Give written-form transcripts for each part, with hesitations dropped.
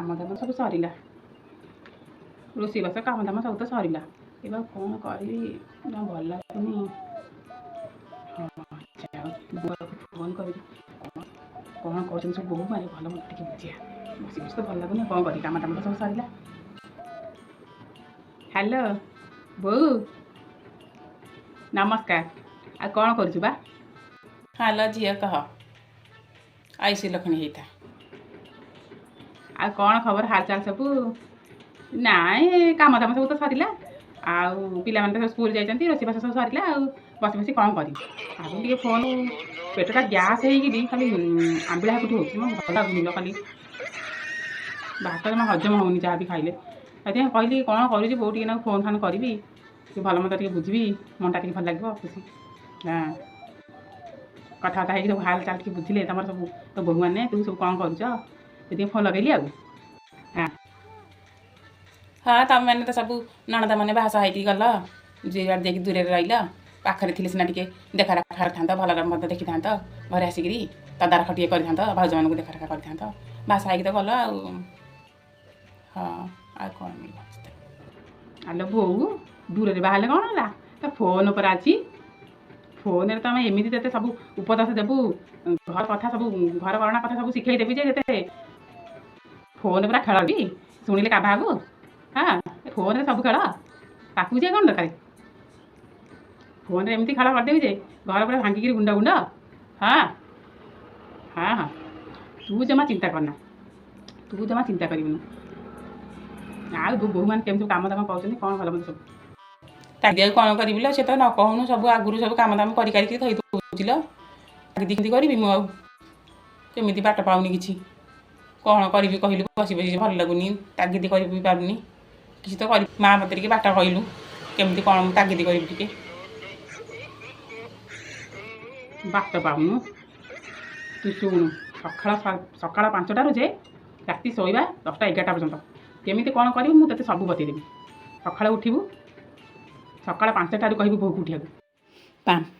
କାମ ଦାମ ସବୁ ସରିଲା, ରୋଷେଇବାସ କାମ ଦାମ ସବୁ ତ ସରିଲା। ଏବେ ଆଉ କ'ଣ କରିବି ନା, ଭଲ ଲାଗୁନି। ହଁ, ଯାଉ ଫୋନ୍ କରିବି, କ'ଣ କ'ଣ କରୁଛନ୍ତି ସବୁ ବୋହୂମାନେ, ଭଲ ମନ୍ଦ ଟିକେ ବୁଝିବା। ବସି ବସି ତ ଭଲ ଲାଗୁନି, ଆଉ କ'ଣ କରିବି? କାମ ଦାମ ତ ସବୁ ସରିଲା। ହ୍ୟାଲୋ ବୋଉ, ନମସ୍କାର। ଆଉ କ'ଣ କରୁଛୁ ବା? ହ୍ୟାଲୋ ଝିଅ, କହ। ଆଇସି ଲକ୍ଷ୍ମୀ ହେଇଥା। ଆଉ କ'ଣ ଖବର, ହାଲଚାଲ ସବୁ? ନାଇଁ, କାମ ଦାମ ସବୁ ତ ସରିଲା, ଆଉ ପିଲାମାନେ ତ ସବୁ ସ୍କୁଲ ଯାଇଛନ୍ତି, ରୋଷେଇବାସ ସବୁ ସରିଲା, ଆଉ ବସି ବସି କ'ଣ କରିବି? ଆଉ ଟିକେ ଫୋନ୍, ପେଟଟା ଗ୍ୟାସ୍ ହେଇକିରି ଖାଲି ଆମ୍ବିଳା ହାକୁଟି ହେଉଛି। ମୋ ଭଲ ଲାଗୁନି ଲୋ, ଖାଲି ଭାତ ଜମା ହଜମ ହେଉନି ଯାହା ବି ଖାଇଲେ। ସେଥିପାଇଁ କହିଲି, କ'ଣ କରୁଛି ବୋଉ, ଟିକେ ନାକୁ ଫୋନ୍ ଫାନ୍ କରିବି, ଟିକେ ଭଲ ମନ୍ଦ ଟିକେ ବୁଝିବି, ମନଟା ଟିକେ ଭଲ ଲାଗିବ, ଖୁସି। ହଁ, କଥାବାର୍ତ୍ତା ହେଇକି ସବୁ ହାଲଚାଲ ଟିକେ ବୁଝିଲେ, ତମର ସବୁ ତ ବୋହୂମାନେ ତୁ ସବୁ କ'ଣ କରୁଛ, ସେଥିପାଇଁ ଫୋନ୍ ଲଗେଇଲି ଆଉ। ହଁ। ହଁ, ତମେମାନେ ତ ସବୁ ନଣନ୍ଦମାନେ ବାହାସାହା ହେଇକି ଗଲ, ଯିଏ ଯୁଆଡ଼େ ଯାଇକି ଦୂରରେ ରହିଲ। ପାଖରେ ଥିଲେ ସିନା ଟିକେ ଦେଖା ରଖା କରିଥାନ୍ତ, ଭଲ ମନ୍ଦ ଦେଖିଥାନ୍ତ, ଘରେ ଆସିକିରି ତଦାରଖ ଟିକେ କରିଥାନ୍ତ, ଭାଉଜମାନଙ୍କୁ ଦେଖା ରଖା କରିଥାନ୍ତ। ବାହାସାହା ହେଇକି ତ ଗଲ ଆଉ। ହଁ, ଆଉ କ'ଣ ମିଳିବ? ଆଲୋ ବୋଉ, ଦୂରରେ ବାହାରିଲେ କ'ଣ ହେଲା, ତା ଫୋନ୍ ଉପରେ ଅଛି। ଫୋନ୍ରେ ତ ଆମେ ଏମିତି ତତେ ସବୁ ଉପଦେଶ ଦେବୁ, ଘର କଥା ସବୁ, ଘର କରଣା କଥା ସବୁ ଶିଖେଇ ଦେବି ଯେ ଯେତେ ଫୋନ୍ ପୁରା ଖେଳ ବି ଶୁଣିଲେ କାବା ହବୁ। ହଁ, ଫୋନ୍ରେ ସବୁ ଖେଳ, ପାଖକୁ ଯିବା କ'ଣ ଦରକାର? ଫୋନ୍ରେ ଏମିତି ଖେଳ କରିଦେବି ଯେ ଘର ପୁରା ଭାଙ୍ଗିକିରି ଗୁଣ୍ଡ ଗୁଣ୍ଡ। ହଁ ହଁ ହଁ, ତୁ ଜମା ଚିନ୍ତା କରନା, ତୁ ଜମା ଚିନ୍ତା କରିବୁନୁ। ଆଉ ବୋହୂମାନେ କେମିତି ସବୁ କାମ ଦାମ କରୁଛନ୍ତି, କ'ଣ ଭଲ ମନ୍ଦ ସବୁ? ତାଗିଦ ଆଉ କ'ଣ କରିବି ଲୋ? ସେ ତ ନ କହୁନୁ ସବୁ ଆଗରୁ ସବୁ କାମ ଦାମ କରି କରିକି ଥୋଇ ଦେଉଛି ଲୋ। ତାଗିଦ କେମିତି କରିବି ମୁଁ? ଆଉ କେମିତି ବାଟ ପାଉନି କିଛି, କ'ଣ କରିବି କହିଲୁ? ବସି ବସି ଭଲ ଲାଗୁନି, ତାଗିଦ କରିବି ପାରୁନି କିଛି ତ କରି। ମା ମତେ ଟିକେ ବାଟ କହିଲୁ, କେମିତି କ'ଣ ମୁଁ ତାଗିଦ କରିବି ଟିକେ। ବାଟ ପାଉନୁ? ତୁ ଶୁଣୁ, ସକାଳ ସକାଳ 5ଟାରୁ ଯେ ରାତି ଶୋଇବା 10ଟା 11ଟା ପର୍ଯ୍ୟନ୍ତ କେମିତି କ'ଣ କରିବୁ, ମୁଁ ତୋତେ ସବୁ ବତେଇଦେବି। ସକାଳୁ ଉଠିବୁ, ସକାଳ 5ଟାରୁ କହିବୁ ବୋହୂକୁ ଉଠିବାକୁ।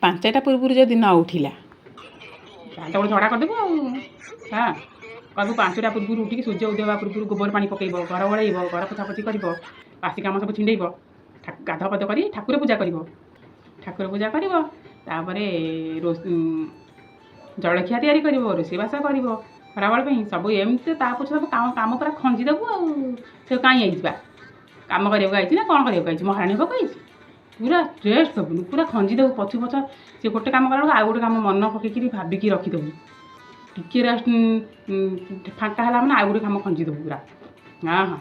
5ଟା ପୂର୍ବରୁ ଯଦି ନ ଉଠିଲା? ତାହେଲେ ତ ଗୋଟେ ଝଗଡ଼ା କରିଦେବୁ ଆଉ। ହଁ, କହିବୁ 5ଟା ପୂର୍ବରୁ ଉଠିକି ସୂର୍ଯ୍ୟ ଉଦୟ ହେବା ପୂର୍ବରୁ ଗୋବର ପାଣି ପକେଇବ, ଘର ଓଳେଇବ, ଘର ପୋଛାପୋଛି କରିବ, ବାସି କାମ ସବୁ ଛିଣ୍ଡେଇବ, ଗାଧୁଆ ପାଧୁଆ କରି ଠାକୁର ପୂଜା କରିବ। ଠାକୁର ପୂଜା କରିବ, ତାପରେ ଜଳଖିଆ ତିଆରି କରିବ, ରୋଷେଇବାସ କରିବ ଖରାବେଳ ପାଇଁ ସବୁ। ଏମିତି ତାପରେ ସବୁ କାମ କାମ ପୁରା ଖଞ୍ଜି ଦେବୁ। ଆଉ ସେ କାହିଁ ଆଇଛି ବା? କାମ କରିବାକୁ ଆଇଛି ନା କ'ଣ କରିବାକୁ ଆଇଛି? ମହାରାଣୀ ହେବାକୁ ଆଇଛି? ପୁରା ରେଷ୍ଟ ଦେବୁନି, ପୁରା ଖଞ୍ଜି ଦେବୁ ପଛୁ ପଛ। ସେ ଗୋଟେ କାମ କଲା ବେଳକୁ ଆଉ ଗୋଟେ କାମ ମନ ପକେଇକିରି ଭାବିକି ରଖିଦେବୁ। ଟିକେ ରେଷ୍ଟ ଫାଙ୍କା ହେଲା ମାନେ ଆଉ ଗୋଟେ କାମ ଖଞ୍ଜି ଦେବୁ ପୁରା। ହଁ ହଁ,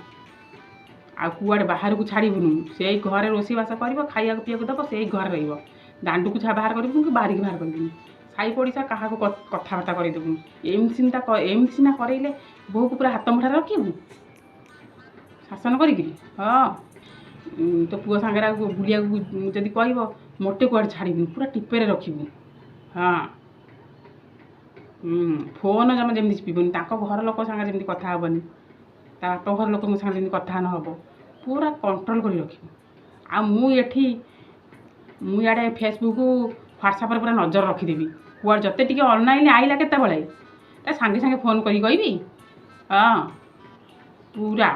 ଆଉ କୁଆଡ଼େ ବାହାରକୁ ଛାଡ଼ିବୁନୁ। ସେଇ ଘରେ ରୋଷେଇବାସ କରିବ, ଖାଇବାକୁ ପିଇବାକୁ ଦେବ, ସେଇ ଘରେ ରହିବ। ଦାଣ୍ଡକୁ ବାହାର କରିବୁନି କି ବାରିକି ବାହାର କରିବୁନି। ସାହି ପଡ଼ିଶା କାହାକୁ କଥାବାର୍ତ୍ତା କରେଇଦେବୁନି। ଏମିତି ସିନା କରେଇଲେ ବୋହୂକୁ ପୁରା ହାତ ମୁଠାରେ ରଖିବୁ ଶାସନ କରିକିରି। ହଁ, ତୋ ପୁଅ ସାଙ୍ଗରେ ଆଉ ବୁଲିବାକୁ ଯଦି କହିବ, ମୋଟେ କୁଆଡ଼େ ଛାଡ଼ିବୁନି, ପୁରା ଟିପେରେ ରଖିବୁ। ହଁ, ଫୋନ୍ ଜମା ଯେମିତି ଚିପିବନି, ତାଙ୍କ ଘର ଲୋକ ସାଙ୍ଗରେ ଯେମିତି କଥା ହେବନି, ତା ବାପ ଘର ଲୋକଙ୍କ ସାଙ୍ଗରେ ଯେମିତି କଥା ନ ହେବ, ପୁରା କଣ୍ଟ୍ରୋଲ୍ କରି ରଖିବୁ। ଆଉ ମୁଁ ଏଠି, ମୁଁ ଇଆଡ଼େ ଫେସବୁକ୍ ହ୍ୱାଟ୍ସଆପ୍ରେ ପୁରା ନଜର ରଖିଦେବି। କୁଆଡ଼େ ଯେତେ ଟିକେ ଅନଲାଇନ୍ ଆଇଲା କେତେବେଳେ, ତା ସାଙ୍ଗେ ସାଙ୍ଗେ ଫୋନ୍ କରି କହିବି। ହଁ, ପୁରା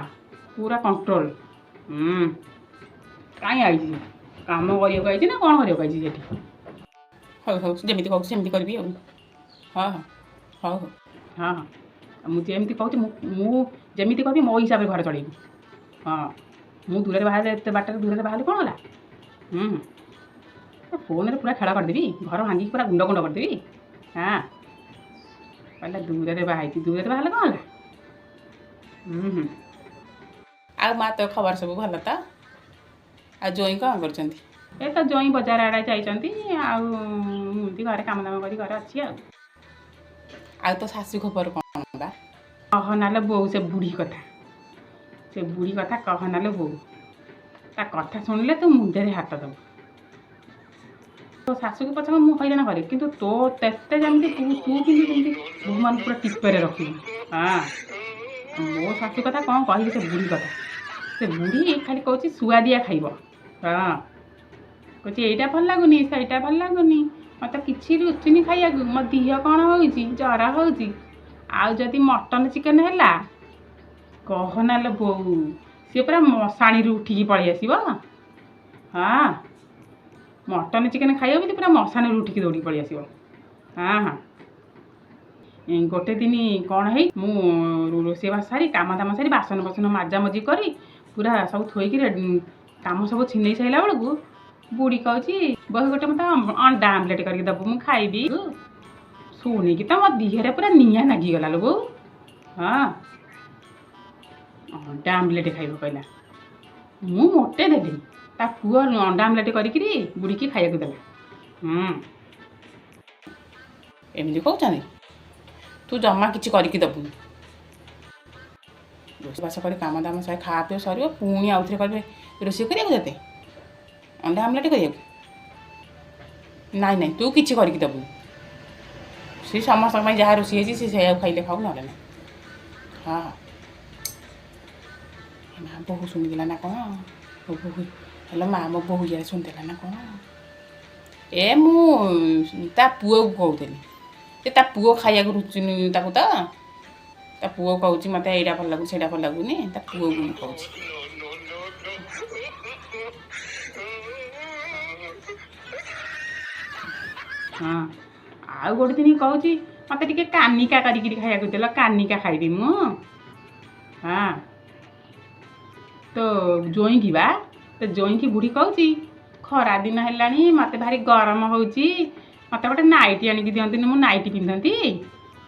ପୁରା କଣ୍ଟ୍ରୋଲ୍। କାହିଁ ଆଇଛି? କାମ କରିବାକୁ ଆଇଛି ନା କ'ଣ କରିବାକୁ ଆଇଛି ସେଠି? ହଉ ହଉ, ଯେମିତି କହୁଛୁ ସେମିତି କରିବି ଆଉ। ହଁ ହଁ, ହଉ ହଉ। ହଁ ହଁ, ମୁଁ ଯେମିତି କହୁଛି, ମୁଁ ଯେମିତି କହିବି, ମୋ ହିସାବରେ ଘରେ ଚଳେଇବି। ହଁ, ମୁଁ ଦୂରରେ ବାହାରିଲେ, ଏତେ ବାଟରେ ଦୂରରେ ବାହାରିଲେ କ'ଣ ହେଲା? ଫୋନ୍ରେ ପୁରା ଖେଳ କରିଦେବି, ଘର ଭାଙ୍ଗିକି ପୁରା ଗୁଣ୍ଡ ଗୁଣ୍ଡ କରିଦେବି। ହଁ, କହିଲା ଦୂରରେ ବାହା ହେଇଛି, ଦୂରରେ ବାହାରିଲେ କ'ଣ ହେଲା? ହୁଁ ହୁଁ ଆଉ ମା, ତୋ ଖବର ସବୁ ଭଲ ତ? ଆଉ ଜୋଇଁ କ'ଣ କରୁଛନ୍ତି? ଏ ତ ଜୋଇଁ ବଜାର ଆଡ଼େ ଯାଇଛନ୍ତି, ଆଉ ମୁଁ ଏମିତି ଘରେ କାମ ଦାମ କରି ଘରେ ଅଛି ଆଉ। ଆଉ ତୋ ଶାଶୁ ଖବର କ'ଣ ବା? କହନାଲୋ ବୋଉ ସେ ବୁଢ଼ୀ କଥା, ସେ ବୁଢ଼ୀ କଥା କହନାଲୋ ବୋଉ। ତା କଥା ଶୁଣିଲେ ତୁ ମୁଣ୍ଡରେ ହାତ ଦେବୁ। ତୋ ଶାଶୁକୁ ପଛକ ମୁଁ ହଇରାଣ କରେ, କିନ୍ତୁ ତୋ ତେତେ ଯେମିତି ତୁ ତୁ କିନ୍ତୁ ଯେମିତି ବୋହୂମାନଙ୍କୁ ପୁରା ଟିପରେ ରଖିବୁ। ହଁ, ମୋ ଶାଶୁ କଥା କ'ଣ କହିବି, ସେ ବୁଢ଼ୀ କଥା। ସେ ବୁଢ଼ୀ ଖାଲି କହୁଛି ସୁଆଦିଆ ଖାଇବ। ହଁ, କହୁଛି ଏଇଟା ଭଲ ଲାଗୁନି, ସେଇଟା ଭଲ ଲାଗୁନି, ମୋତେ କିଛି ରୁଚୁନି ଖାଇବାକୁ, ମୋ ଦିହ କ'ଣ ହେଉଛି, ଜ୍ୱର ହେଉଛି। ଆଉ ଯଦି ମଟନ୍ ଚିକେନ୍ ହେଲା, କହନା ଲୋ ବୋଉ, ସିଏ ପୁରା ମଶାଣିରୁ ଉଠିକି ପଳେଇ ଆସିବ। ହଁ, ମଟନ୍ ଚିକେନ୍ ଖାଇବ ବୋଲି ପୁରା ମଶାଣିରୁ ଉଠିକି ଦୌଡ଼ିକି ପଳେଇ ଆସିବ। ହଁ ହଁ ଗୋଟେ ଦିନ କ'ଣ ହେଇ, ମୁଁ ରୋଷେଇବାସ ସାରି, କାମ ଦାମ ସାରି, ବାସନ ବାସନ ମାଜାମଜି କରି ପୁରା ସବୁ ଥୋଇକି କାମ ସବୁ ଛିନେଇ ସାରିଲା ବେଳକୁ ବୁଢ଼ୀ କହୁଛି, "ବୋହୁ, ଗୋଟେ ମୋତେ ଅଣ୍ଡା ଆମ୍ଲେଟ୍ କରିକି ଦେବୁ, ମୁଁ ଖାଇବି।" ଶୁଣିକି ତ ମୋ ଦିହରେ ପୁରା ନିଆଁ ଲାଗିଗଲା ଲୋ ବୋଉ। ହଁ, ଅଣ୍ଡା ଆମ୍ଲେଟ୍ ଖାଇବ କହିଲା। ମୁଁ ମୋଟେ ଦେଲିନି। ତା ପୁଅ ଅଣ୍ଡା ଆମ୍ଲେଟ୍ କରିକିରି ବୁଢ଼ୀକି ଖାଇବାକୁ ଦେଲା। ହୁଁ। ଏମିତି କହୁଛନ୍ତି, ତୁ ଜମା କିଛି କରିକି ଦେବୁନି। ରୋଷେଇବାସ କରି, କାମ ଦାମ ସାରି, ଖାଆ ପିଇବା ସରିବ, ପୁଣି ଆଉଥରେ କରିବେ ରୋଷେଇ କରିବାକୁ ତତେ ଅଣ୍ଡା ଆମ୍ଲେଟ୍ କରିବାକୁ। ନାଇଁ ନାଇଁ, ତୁ କିଛି କରିକି ଦେବୁନି। ସେ ସମସ୍ତଙ୍କ ପାଇଁ ଯାହା ରୋଷେଇ ହେଇଛି, ସେ ସେଇଆକୁ ଖାଇଲେ ଖାଉ, ନହେଲେ ନାହିଁ। ହଁ ହଁ ଏ ମା, ବୋହୁ ଶୁଣିଦେଲା ନା କ'ଣ? ମୋ ବୋହୁ ହେଲୋ ମା, ମୋ ବୋହୁ ଇଆଡ଼େ ଶୁଣିଦେଲା ନା କ'ଣ? ଏ ମୁଁ ତା ପୁଅକୁ କହୁଥିଲି ଯେ ତା ପୁଅ ଖାଇବାକୁ ରୁଚୁନି ତାକୁ ତ। ତା ପୁଅ କହୁଛି, ମୋତେ ଏଇଟା ଭଲ ଲାଗୁନି, ସେଇଟା ଭଲ ଲାଗୁନି। ତା ପୁଅକୁ ମୁଁ କହୁଛି। ହଁ, ଆଉ ଗୋଟେ ଦିନ କହୁଛି, ମୋତେ ଟିକେ କାନିକା କରିକିରି ଖାଇବାକୁ ଦେଲ, କାନିକା ଖାଇବି ମୁଁ। ହଁ, ତ ଜୋଇଁକି ବା, ତ ଜୋଇଁକି ବୁଢ଼ୀ କହୁଛି, ଖରା ଦିନ ହେଲାଣି, ମୋତେ ଭାରି ଗରମ ହେଉଛି, ମୋତେ ଗୋଟେ ନାଇଟି ଆଣିକି ଦିଅନ୍ତିନି, ମୁଁ ନାଇଟି ପିନ୍ଧନ୍ତି।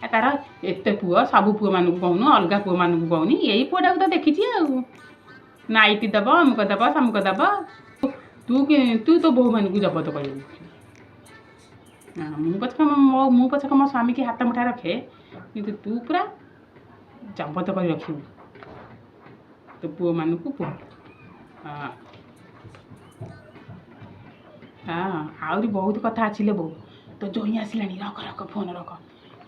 ଆଉ ତାର ଏତେ ପୁଅ, ସବୁ ପୁଅମାନଙ୍କୁ କହୁନୁ, ଅଲଗା ପୁଅମାନଙ୍କୁ କହୁନି, ଏଇ ପୁଅଟାକୁ ତ ଦେଖିଛି। ଆଉ ନାଇଟି ଦେବ, ଅମୁକ ଦେବ, ସମୁକ ଦେବ। ତୁ ତୋ ବୋହୂମାନଙ୍କୁ ଜବତ କରିବୁ। ମୁଁ ପଛକ ମୋ ସ୍ୱାମୀକି ହାତ ମୁଠା ରଖେ, କିନ୍ତୁ ତୁ ପୁରା ଜବତ କରି ରଖିବୁ ତୋ ପୁଅମାନଙ୍କୁ। ପୁଅ, ହଁ ହଁ ଆହୁରି ବହୁତ କଥା ଅଛି ଲୋ ବୋଉ। ତୋ ଜୋଇଁ ଆସିଲାଣି, ରଖ ରଖ, ଫୋନ୍ ରଖ।